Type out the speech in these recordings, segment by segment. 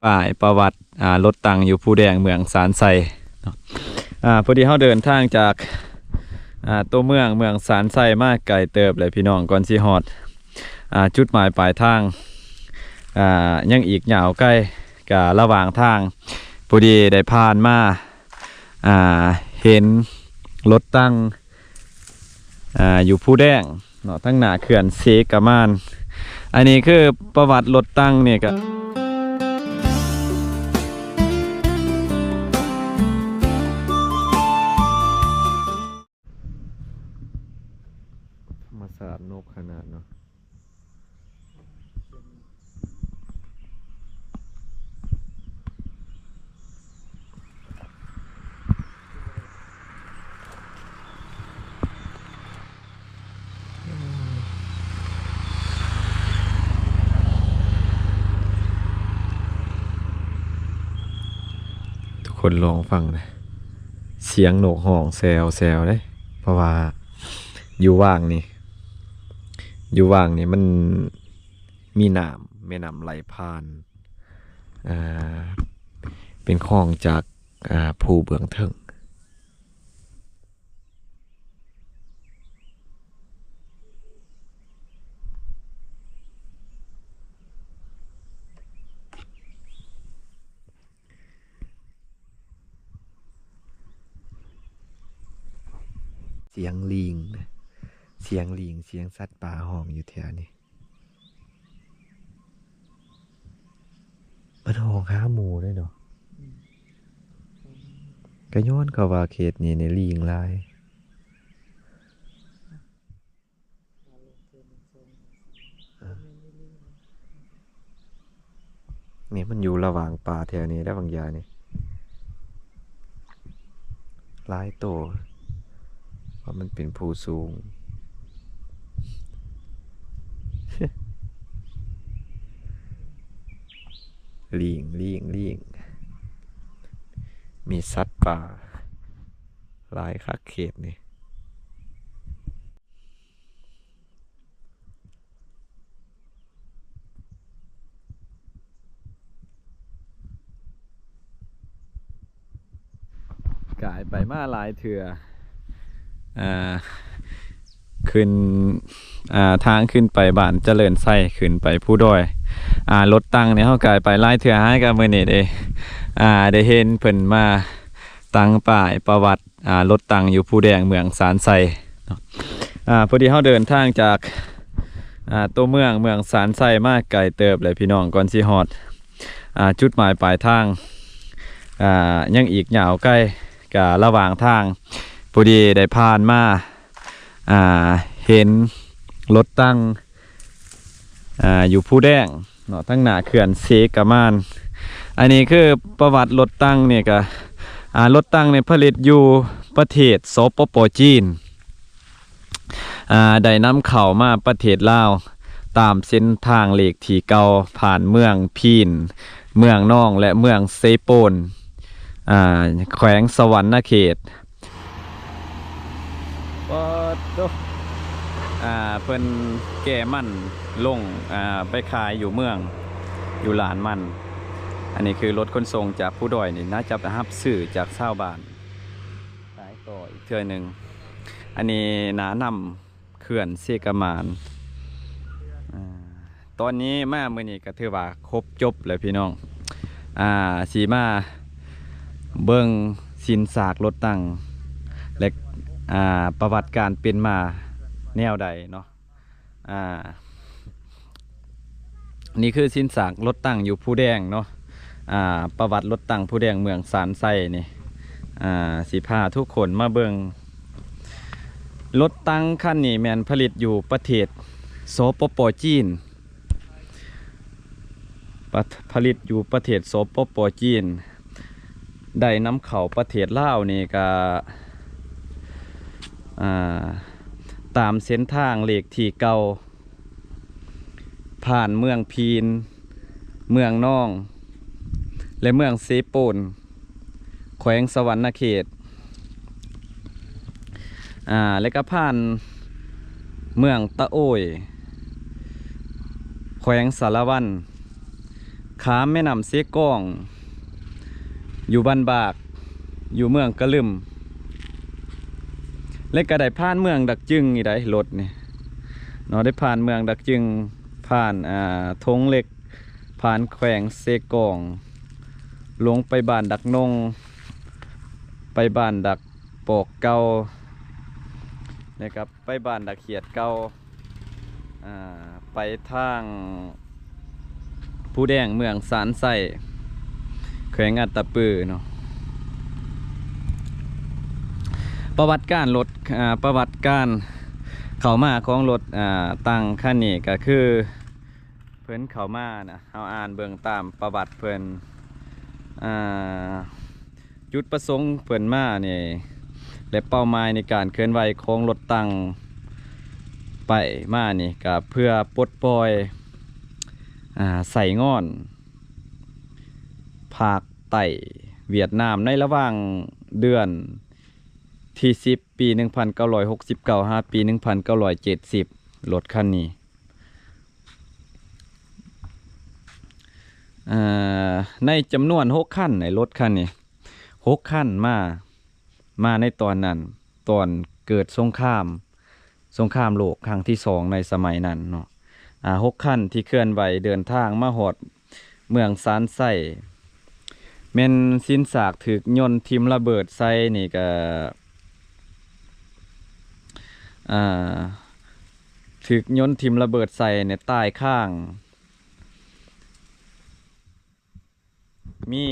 ປ້າຍປະຫວັດ ອ່າ ລົດຕັງຢູ່ພູແດງ ເມືອງສານໄຊເນາະ. ອ່າ ພໍດີເຮົາເດີນທາງຈາກ ອ່າ ຕົວເມືອງ ເມືອງສານໄຊມາໄກເຕີບເລີຍພີ່ນ້ອງ ກ່ອນຊິຮອດ ອ່າ ຈຸດໝາຍປາຍທາງ ອ່າ ຍັງອີກຍາວໄກ. ກະລະຫວ່າງທາງ ພໍດີໄດ້ຜ່ານມາ ອ່າ ເຫັນລົດຕັງ ອ່າ ຢູ່ພູແດງເນາະ ທາງໜ້າເຂື່ອນເຊກະມານ. ອັນນີ້ຄືປະຫວັດລົດຕັງນີ້ກະ ທຳມະຊາດນົກຂະໜາດເນາະ. ທຸກຄົນລອງຟັງນະ ສຽງນົກຮ້ອງແຊວໆເດ້. ເພາະວ່າຢູ່ຫວ່າງນີ້ ຢູ່ຫວ່າງນີ້ມັນມີນ້ຳ ແມ່ນ້ຳໄຫຼຜ່ານ ອ່າ ເປັນຂອງຈາກ ອ່າ ພູເບື້ອງເທິງ. ສຽງລີງ ສຽງລີງ ສຽງສັດປ່າຮ້ອງຢູ່ແຖວນີ້. ມັນຮ້ອງຫາໝູ່ເດ້ເນາະ. ອືມ ກະຍ້ອນເຂົາວ່າເຂດນີ້ນີ້ລີງຫຼາຍ. ນີ້ມັນຢູ່ລະຫວ່າງປ່າແຖວນີ້ແຫຼະບາງຢ່າງນີ້. ຫຼາຍໂຕ ເພາະມັນເປັນພູສູງ. ລີງ ລີງ ລີງ ມີສັດປ່າຫຼາຍຄັກເຂດນີ້. ກາຍໄປມາຫຼາຍເທື່ອ ອ່າ ຂຶ້ນ ອ່າ ທາງຂຶ້ນໄປບ້ານຈະເລີນໄຊ ຂຶ້ນໄປພູດອຍ ອ່າ ລົດຕັງນີ້ເຮົາກາຍໄປຫຼາຍເທື່ອ ຫາກະມື້ນີ້ເດ້ ອ່າ ໄດ້ເຫັນເພິ່ນມາຕັ້ງປ້າຍປະຫວັດ ອ່າ ລົດຕັງຢູ່ພູແດງ ເມືອງສານໄຊເນາະ. ອ່າ ພໍດີເຮົາເດີນທາງຈາກ ອ່າ ຕົວເມືອງ ເມືອງສານໄຊມາໄກເຕີບເລີຍພີ່ນ້ອງ ກ່ອນຊິຮອດ ອ່າ ຈຸດໝາຍປາຍທາງ ອ່າ ຍັງອີກຍາວໄກ. ກະລະຫວ່າງທາງ ພໍດີໄດ້ຜ່ານມາ ອ່າ ເຫັນລົດຕັງ ອ່າ ຢູ່ພູແດງເນາະ ທາງໜ້າເຂື່ອນເຊກະມານ. ອັນນີ້ຄືປະຫວັດລົດຕັງນີ້ກະ ອ່າ ລົດຕັງນີ້ຜະລິດຢູ່ປະເທດ ສປປ ຈີນ ອ່າ ໄດ້ນຳເຂົ້າມາປະເທດລາວ ຕາມເສັ້ນທາງເລກທີເກົ້າ ຜ່ານເມືອງພີນ, ເມືອງນອງ ແລະ ເມືອງເຊໂປນ ອ່າ ແຂວງສະຫວັນນະເຂດ. ປາດໂທ້ ອ່າ ເພິ່ນແກ່ມັນລົງ ອ່າ ໄປຂາຍຢູ່ເມືອງ ຢູ່ລານມັນ. ອັນນີ້ຄືລົດຂົນສົ່ງຈາກພູດອຍນີ້ ໜ້າຈະໄປຮັບຊື້ຈາກຊາວບ້ານ ຂາຍຕໍ່ອີກເທື່ອໜຶ່ງ. ອັນນີ້ໜ້ານຳ ເຂື່ອນເຊກະມານ. ອ່າ ຕອນນີ້ມາມື້ນີ້ກະຖືວ່າຄົບຈົບແລ້ວພີ່ນ້ອງ. ອ່າ ຊິມາເບິ່ງຊິນຊາກລົດຕັງ ແລະ ອ່າ ປະຫວັດການເປັນມາແນວໃດເນາະ. ອ່າ ນີ້ຄືຊິນຊາກລົດຕັງຢູ່ພູແດງເນາະ. ອ່າ ປະຫວັດລົດຕັງພູແດງເມືອງສານໄຊນີ້ ອ່າ ຊິພາທຸກຄົນມາເບິ່ງ. ລົດຕັງຄັນນີ້ແມ່ນຜະລິດຢູ່ປະເທດ ສປປ ຈີນ ປະ ຜະລິດຢູ່ປະເທດ ສປປ ຈີນ ໄດ້ນຳເຂົ້າປະເທດລາວນີ້ກະ ອ່າ ຕາມເສັ້ນທາງເລກທີເກົ້າ ຜ່ານເມືອງພີນ, ເມືອງນອງ ແລະ ເມືອງເຊໂປນ ແຂວງສະຫວັນນະເຂດ ອ່າ ແລະກະຜ່ານເມືອງຕະໂອ້ຍ ແຂວງສາລະວັນ, ຂ້າມແມ່ນ້ຳເຊກອງ ຢູ່ບ້ານບາກ ຢູ່ເມືອງກະລຶມ ແລະກະໄດ້ຜ່ານເມືອງດັກຈຶງອີກໄດ໋ ລົດນີ້ເນາະ ໄດ້ຜ່ານເມືອງດັກຈຶງ ຜ່ານ ອ່າ ທົ່ງເຫຼັກ ຜ່ານແຂວງເຊກອງ ລົງໄປບ້ານດັກນົງ ໄປບ້ານດັກປອກເກົ່າ ແລະກະໄປບ້ານດັກຂຽດເກົ່າ ອ່າ ໄປທາງພູແດງ ເມືອງຊານໄຊ ແຂວງອັດຕະປືເນາະ. ປະຫວັດການລົດ ອ່າ ປະຫວັດການເຂົ້າມາຂອງລົດ ອ່າ ຕັງຄັນນີ້ກະຄື ເພິ່ນເຂົ້າມານະ ເຮົາອ່ານເບິ່ງຕາມປະຫວັດເພິ່ນ ອ່າ ຈຸດປະສົງເພິ່ນມານີ້ ແລະເປົ້າໝາຍໃນການເຄື່ອນໄຫວຂອງລົດຕັງໄປມານີ້ ກະເພື່ອປົດປ່ອຍ ອ່າ ໄສ້ງອນພາກໃຕ້ຫວຽດນາມ ໃນລະຫວ່າງເດືອນທີສິບ ປີໜຶ່ງພັນເກົ້າຮ້ອຍຫົກສິບເກົ້າ ຫາປີໜຶ່ງພັນເກົ້າຮ້ອຍເຈັດສິບ ລົດຄັນນີ້ ເອີ ໃນຈຳນວນຫົກຄັນ ໃນລົດຄັນນີ້ຫົກຄັນມາ ມາໃນຕອນນັ້ນ ຕອນເກີດສົງຄາມ ສົງຄາມໂລກຄັ້ງທີສອງໃນສະໄໝນັ້ນເນາະ ອ່າ ຫົກຄັນທີ່ເຄື່ອນໄຫວເດີນທາງມາຮອດເມືອງຊານໄຊ ແມ່ນຊິນສາກຖືກຍົນຖິ້ມລະເບີດໃສ່ນີ້ກະ ອ່າ ຖືກຍົນຖິ້ມລະເບີດໃສ່ນີ້ຕາຍຄາງ ມີ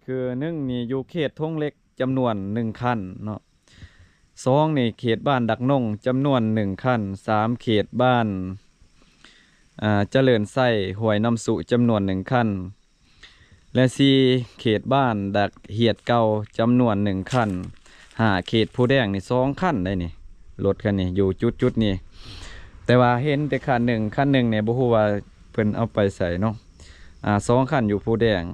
ຄື ໜຶ່ງ ນີ້ຢູ່ເຂດທົ່ງເຫຼັກຈຳນວນໜຶ່ງຄັນເນາະ, ສອງ ນີ້ເຂດບ້ານດັກນົງຈຳນວນໜຶ່ງຄັນ, ສາມ ເຂດບ້ານ ອ່າ ຈະເລີນໄຊ ຫ້ວຍນ້ຳສຸ ຈຳນວນໜຶ່ງຄັນ ແລະ ສີ່ ເຂດບ້ານດັກຫຽດເກົ່າ ຈຳນວນໜຶ່ງຄັນ, ຫ້າ ເຂດພູແດງນີ້ສອງຄັນໄດ໋ນີ້ ລົດຄັນນີ້ຢູ່ຈຸດໆນີ້ ແຕ່ວ່າເຫັນແຕ່ຄັນໜຶ່ງ, ຄັນໜຶ່ງນີ້ບໍ່ຮູ້ວ່າເພິ່ນເອົາໄປໃສເນາະ, ອ່າ ສອງຄັນຢູ່ພູແດງ,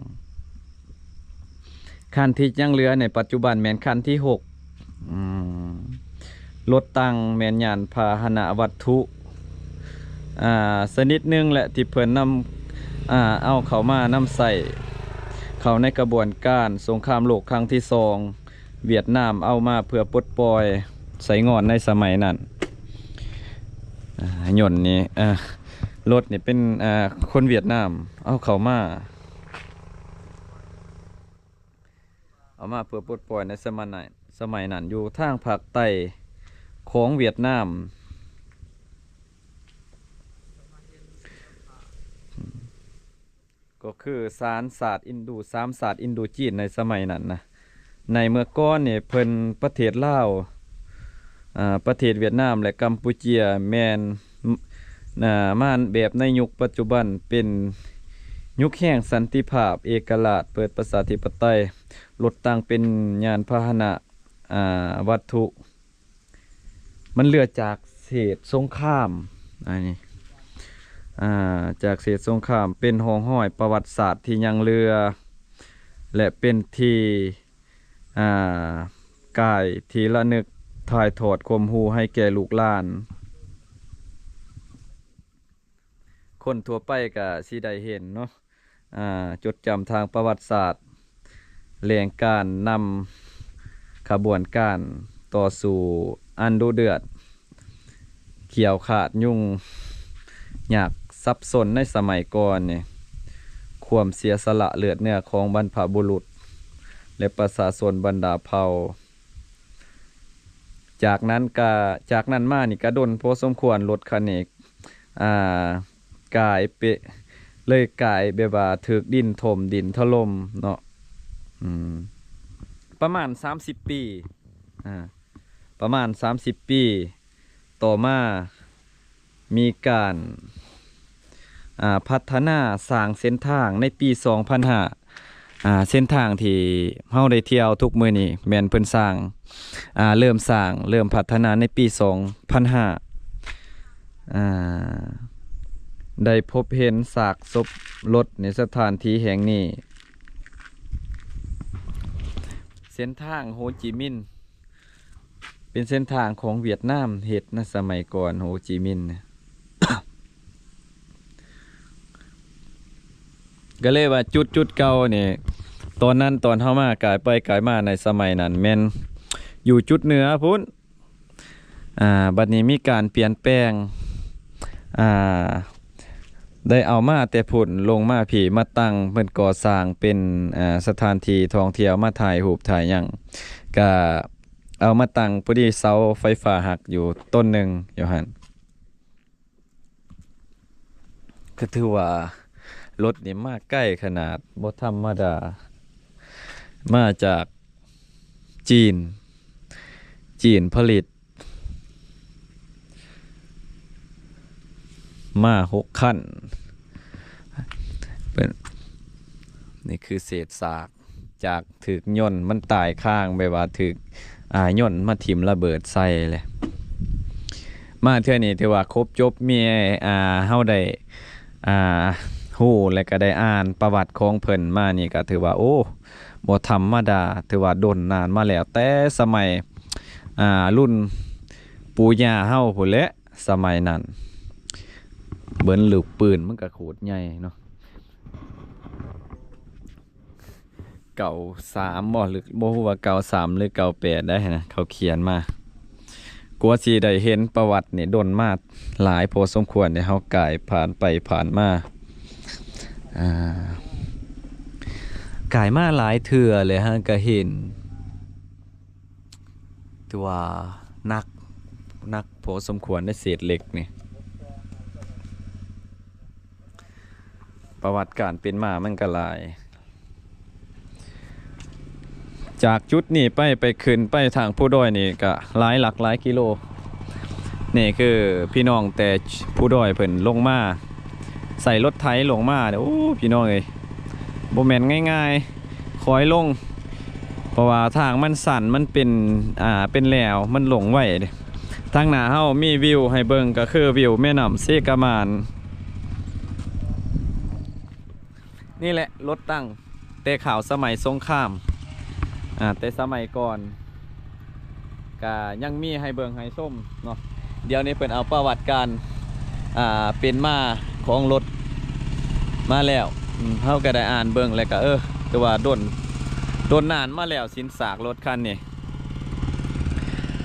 ຄັນທີ່ຍັງເຫຼືອໃນປັດຈຸບັນແມ່ນຄັນທີຫົກ. ອືມ ລົດຕັງແມ່ນຍານພາຫະນະວັດຖຸ ອ່າ ຊະນິດໜຶ່ງແຫຼະ ທີ່ເພິ່ນນຳ ອ່າ ເອົາເຂົ້າມານຳໃຊ້ເຂົ້າໃນກະບວນການສົງຄາມໂລກຄັ້ງທີສອງ, ຫວຽດນາມເອົາມາເພື່ອປົດປ່ອຍໄສ້ງອນໃນສະໄໝນັ້ນ. ອ່າ ຍົນນີ້ ອ່າ ລົດນີ້ເປັນ ອ່າ ຄົນຫວຽດນາມເອົາເຂົ້າມາ ເອົາມາເພື່ອປົດປ່ອຍໃນສະໄໝນັ້ນ ສະໄໝນັ້ນຢູ່ທາງພາກໃຕ້ຂອງຫວຽດນາມ ກໍຄືສາມຊາດອິນດູ ສາມຊາດອິນໂດຈີນໃນສະໄໝນັ້ນນະ. ໃນເມື່ອກ່ອນນີ້ເພິ່ນ ປະເທດລາວ ອ່າ ປະເທດຫວຽດນາມ ແລະ ກຳປູເຈຍ ແມ່ນ ອ່າ ມາແບບໃນຍຸກປັດຈຸບັນ ເປັນຍຸກແຫ່ງສັນຕິພາບ ເອກະລາດ ເປີດປະຊາທິປະໄຕ. ລົດຕັງເປັນຍານພາຫະນະ ອ່າ ວັດຖຸ ມັນເຫຼືອຈາກເສດສົງຄາມ ອັນນີ້ ອ່າ ຈາກເສດສົງຄາມ ເປັນຮ່ອງຮອຍປະຫວັດສາດທີ່ຍັງເຫຼືອ ແລະ ເປັນທີ່ ອ່າ ກາຍທີ່ລະນຶກຖ່າຍທອດຄວາມຮູ້ໃຫ້ແກ່ລູກຫຼານ. ຄົນທົ່ວໄປກະຊິໄດ້ເຫັນເນາະ ອ່າ ຈົດຈຳທາງປະຫວັດສາດ ແຫຼ່ງການນຳຂະບວນການຕໍ່ສູ້ອັນດຸເດືອດ ຂ້ຽວຂາດຫຍຸ້ງຍາກສັບສົນໃນສະໄໝກ່ອນນີ້, ຄວາມເສຍສະຫຼະເລືອດເນື້ອຂອງບັນພະບຸລຸດ ແລະ ປະຊາຊົນບັນດາເຜົ່າ. ຈາກນັ້ນກະ ຈາກນັ້ນມານີ້ກະດົນພໍສົມຄວນ ລົດຄັນນີ້ ອ່າ ກາຍເປະ ເລີຍກາຍແບບວ່າຖືກດິນຖົມ ດິນຖະຫຼົ່ມເນາະ ອືມ ປະມານສາມສິບປີ ອ່າ ປະມານສາມສິບປີຕໍ່ມາ ມີການ ອ່າ ພັດທະນາສ້າງເສັ້ນທາງໃນປີສອງພັນຫ້າ ອ່າ ເສັ້ນທາງທີ່ເຮົາໄດ້ທ່ຽວທຸກມື້ນີ້ແມ່ນເພິ່ນສ້າງ ອ່າ ເລີ່ມສ້າງ ເລີ່ມພັດທະນາໃນປີສອງພັນຫ້າ ອ່າ ໄດ້ພົບເຫັນຊາກສົບລົດໃນສະຖານທີ່ແຫ່ງນີ້. ເສັ້ນທາງໂຮຈິມິນ ເປັນເສັ້ນທາງຂອງຫວຽດນາມເຮັດນະ ສະໄໝກ່ອນໂຮຈິມິນນະ. ກໍເລີຍວ່າຈຸດ ຈຸດເກົ່ານີ້ ຕອນນັ້ນຕອນເຮົາມາກາຍໄປກາຍມາໃນສະໄໝນັ້ນແມ່ນຢູ່ຈຸດເໜືອພຸ້ນ. ອ່າ ບັດນີ້ມີການປ່ຽນແປງ ອ່າ ໄດ້ເອົາມາແຕ່ພຸ້ນລົງມາພີ້ ມາຕັ້ງ ເພິ່ນກໍ່ສ້າງເປັນ ອ່າ ສະຖານທີ່ທ່ອງທ່ຽວ ມາຖ່າຍຮູບຖ່າຍຫຍັງ ກະເອົາມາຕັ້ງ ພໍດີເສົາໄຟຟ້າຫັກຢູ່ຕົ້ນໜຶ່ງຢູ່ຫັ້ນ. ກໍຖືວ່າລົດນີ້ມາໄກຂະໜາດ ບໍ່ທຳມະດາ ມາຈາກຈີນ ຈີນຜະລິດມາຫົກຄັນ. ເປັນ ນີ້ຄືເສດຊາກ ຈາກຖືກຍົນ ມັນຕາຍຄາງ ແບບວ່າຖືກ ອ່າ ຍົນມາຖິ້ມລະເບີດໃສ່ແຫຼະ. ມາເທື່ອນີ້ຖືວ່າຄົບຈົບ ມີ ອ່າ ເຮົາໄດ້ ອ່າ ຮູ້ ແລະ ກໍໄດ້ອ່ານປະຫວັດຂອງເພິ່ນມານີ້ ກໍຖືວ່າ ໂອ້ ບໍ່ທຳມະດາ ຖືວ່າດົນນານມາແລ້ວ ແຕ່ສະໄໝ ອ່າ ລຸ້ນປູ່ຍ່າເຮົາພຸ້ນແຫຼະ. ສະໄໝນັ້ນ ເບິ່ງລູກປືນມັນກະໂຄດໃຫຍ່ເນາະ ເກົ້າສາມບໍ່ ຫຼື ບໍ່ຮູ້ວ່າເກົ້າສາມ ຫຼື ເກົ້າແປດ ໄດ໋ຫັ້ນນະ ເຂົາຂຽນມາ. ກວ່າຊິໄດ້ເຫັນປະຫວັດນີ້ດົນມາຫຼາຍພໍສົມຄວນເດ ເຮົາກາຍຜ່ານໄປຜ່ານມາ ອ່າ ກາຍມາຫຼາຍເທື່ອແລ້ວ ຫາກະເຫັນ ຖືວ່າໜັກ ໜັກພໍສົມຄວນໃນເສດເຫຼັກນີ້. ປະຫວັດການເປັນມາມັນກະຫຼາຍ ຈາກຈຸດນີ້ໄປ ໄປຂຶ້ນໄປທາງພູດອຍນີ້ກະຫຼາຍຫຼັກຫຼາຍກິໂລ. ນີ້ຄືພີ່ນ້ອງແຕ່ພູດອຍເພິ່ນລົງມາ ໃສ່ລົດໄຖລົງມາ ໂອ້ ພີ່ນ້ອງເອີຍ ບໍ່ແມ່ນງ່າຍໆ ຄ່ອຍລົງ ເພາະວ່າທາງມັນສັ້ນ ມັນເປັນ ອ່າ ເປັນແຫຼວ ມັນລົງໄວເດ້. ທາງໜ້າເຮົາມີວິວໃຫ້ເບິ່ງ ກໍຄືວິວແມ່ນ້ຳເຊກະໝານ. ນີ້ແຫຼະລົດຕັ້ງແຕ່ຄາວສະໄໝສົງຄາມ ອ່າ ແຕ່ສະໄໝກ່ອນ ກະຍັງມີໃຫ້ເບິ່ງໃຫ້ຊົມເນາະ. ດຽວນີ້ເພິ່ນເອົາປະຫວັດການ ອ່າ ເປັນມາຂອງລົດມາແລ້ວ ອືມ ເຮົາກະໄດ້ອ່ານເບິ່ງແລ້ວກະ ເອີ ຖືວ່າດົນ ດົນນານມາແລ້ວ ຊິນຊາກລົດຄັນນີ້.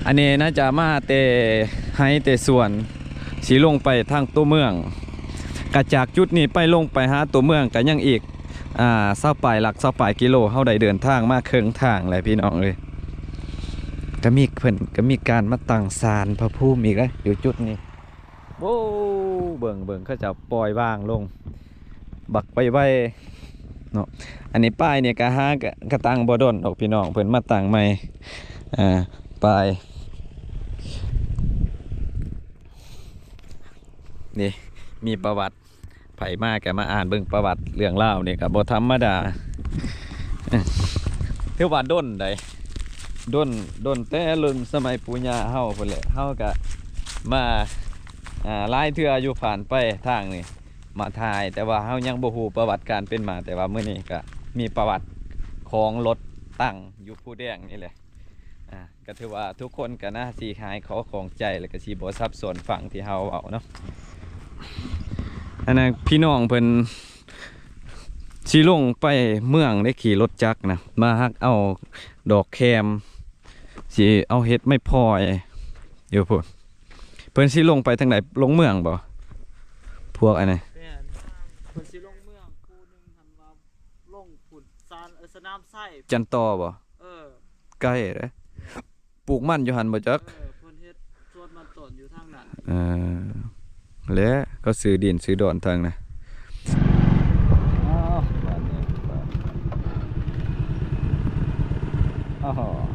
ອັນນີ້ໜ້າຈະມາແຕ່ໄຮ່ແຕ່ສວນ ຊິລົງໄປທາງຕົວເມືອງ ກະຈາກຈຸດນີ້ໄປລົງໄປຫາຕົວເມືອງກະຍັງອີກ ອ່າ ຊາວປາຍຫຼັກ ຊາວປາຍກິໂລ ເຮົາໄດ້ເດີນທາງມາເຄິ່ງທາງແລ້ວພີ່ນ້ອງເອີຍ. ກະມີ ເພິ່ນກະມີການມາຕັ້ງສານພະພູມອີກເດ້ຢູ່ຈຸດນີ້. ໂອ້ ເບິ່ງ ເບິ່ງ ເຂົາເຈົ້າປ່ອຍວາງລົງບັກໄວໆເນາະ. ອັນນີ້ປ້າຍນີ້ກະຫາກະ ກະຕັ້ງບໍ່ດົນດອກພີ່ນ້ອງ ເພິ່ນມາຕັ້ງໃໝ່ ອ່າ ປ້າຍ ນີ້ ມີປະຫວັດ ໃຜມາກະມາອ່ານເບິ່ງປະຫວັດເລື່ອງລາວນີ້ກະບໍ່ທຳມະດາ ຖືວ່າດົນໃດ໋ ດົນ ດົນແຕ່ລຸ້ນສະໄໝປູ່ຍ່າເຮົາພຸ້ນແຫຼະ. ເຮົາກະມາ ອ່າ ຫຼາຍເທື່ອຢູ່ ຜ່ານໄປທາງນີ້ມາຖ່າຍ ແຕ່ວ່າເຮົາຍັງບໍ່ຮູ້ປະຫວັດການເປັນມາ ແຕ່ວ່າມື້ນີ້ກະມີປະຫວັດຂອງລົດຕັ້ງຢູ່ພູແດງນີ້ແຫຼະ ອ່າ ກໍຖືວ່າທຸກຄົນກໍໜ້າຊິຫາຍຂໍ້ຂ້ອງໃຈ ແລ້ວກໍຊິບໍ່ສັບສົນຟັງທີ່ເຮົາເວົ້າເນາະ. ອັນນັ້ນພີ່ນ້ອງເພິ່ນຊິລົງໄປເມືອງໄດ້ຂີ່ລົດຈັກນະ ມາຫັກເອົາດອກແຄມ ຊິເອົາເຮັດໄມ້ພອຍຢູ່ພຸ້ນ. ເພິ່ນຊິລົງໄປທາງໃດ? ລົງເມືອງບໍ່? ພວກອັນນີ້ ແມ່ນ ເພິ່ນຊິລົງເມືອງ ຜູ້ໜຶ່ງຫັ້ນວ່າລົງພຸ້ນ ສານ ເອີ ສະໜາມໄຊ ຈັນຕໍ່ບໍ່? ເອີ ໃກ້ເດ້. ປູກມັນຢູ່ຫັ້ນບໍ່ຈັກ? ເອີ ເພິ່ນເຮັດສວນມັນຕົ້ນຢູ່ທາງນັ້ນ. ເອີ ແລະ ເຂົາຊື້ດິນຊື້ດອນທາງນະ. ອ້າວ ບາດນີ້ ບາດນີ້ ອ້າວ